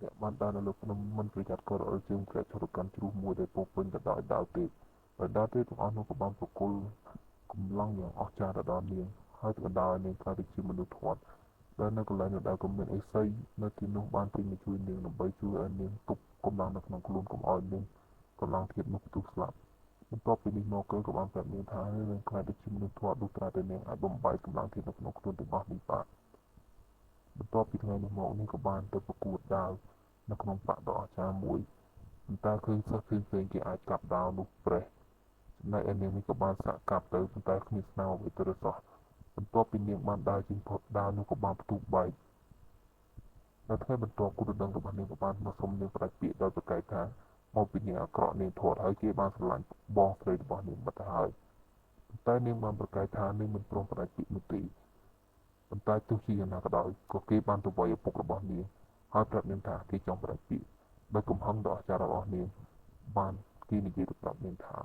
អ្នកបានដើរនៅលើភ្នំមិនប្រយ័ត្នក៏រអិលជើងធ្លាក់ចុះទៅកាន់ជ្រោះមួយដែលពោរពេញទៅដោយដាវទេពដោយដាវទេពទាំងអស់នោះក៏បានប្រគល់កម្លាំងយ៉ាងអស្ចារ្យទៅដល់នាងហើយបណ្ដាលឲ្យនាងក្លាយទៅជាមនុស្សធាត់ដែលនៅកន្លែងនោះដែរក៏មានឥសីនៅទីនោះបានចេញមកជួយនាងដើម្បីជួយឲ្យនាងទប់កម្លាំងនៅក្នុងខ្លួនកុំឲ្យនាងកម្លាំងធាតុនោះផ្ទុះស្លាប់បន្ទាប់ពីនេះមកគេក៏បានប្រាប់នាងថានាងក្លាយទៅជាមនុស្សធាត់លុះត្រាតែនាងអាចបំបែកកម្លាំងធាតុនៅក្នុងខ្លួនទាំងអស់នេះបានបន្ទាប់ពីថ្ងៃនោះមកនាងក៏បានទៅប្រកួតដាវនៅក្នុងបក្សដ៏អស្ចារ្យមួយប៉ុន្តែឃើញសិស្សផ្សេងៗគេអាចកាប់ដាវនោះប្រេះចំណែកឯនាងនេះក៏បានសាកកាប់ទៅប៉ុន្តែគ្មានស្នាមអ្វីទៅសោះបន្ទាប់ពីនាងបានដើរចេញផុតដាវនោះក៏បានផ្ទុះបែកនៅថ្ងៃបន្ទាប់គូដណ្ដឹងរបស់នាងក៏បានមកសុំនាងផ្ដាច់ពាក្យដោយប្រកែកថាមកពីនាងអាក្រក់នាងធាត់ហើយគេបានស្រឡាញ់បងស្រីរបស់នាងបាត់ទៅហើយប៉ុន្តែនាងបានប្រកែកថានាងមិនព្រមផ្ដាច់ពាក្យនោះទេប៉ុន្តែទោះជាយ៉ាងណាក៏ដោយក៏គេបានទៅវាយឪពុករបស់នាងហើយប្រាប់នាងថាគេចង់ផ្ដាច់ពាក្យដោយកំហឹងដ៏អស្ចារ្យរបស់នាងបានគេនិយាយទៅប្រាប់នាងថា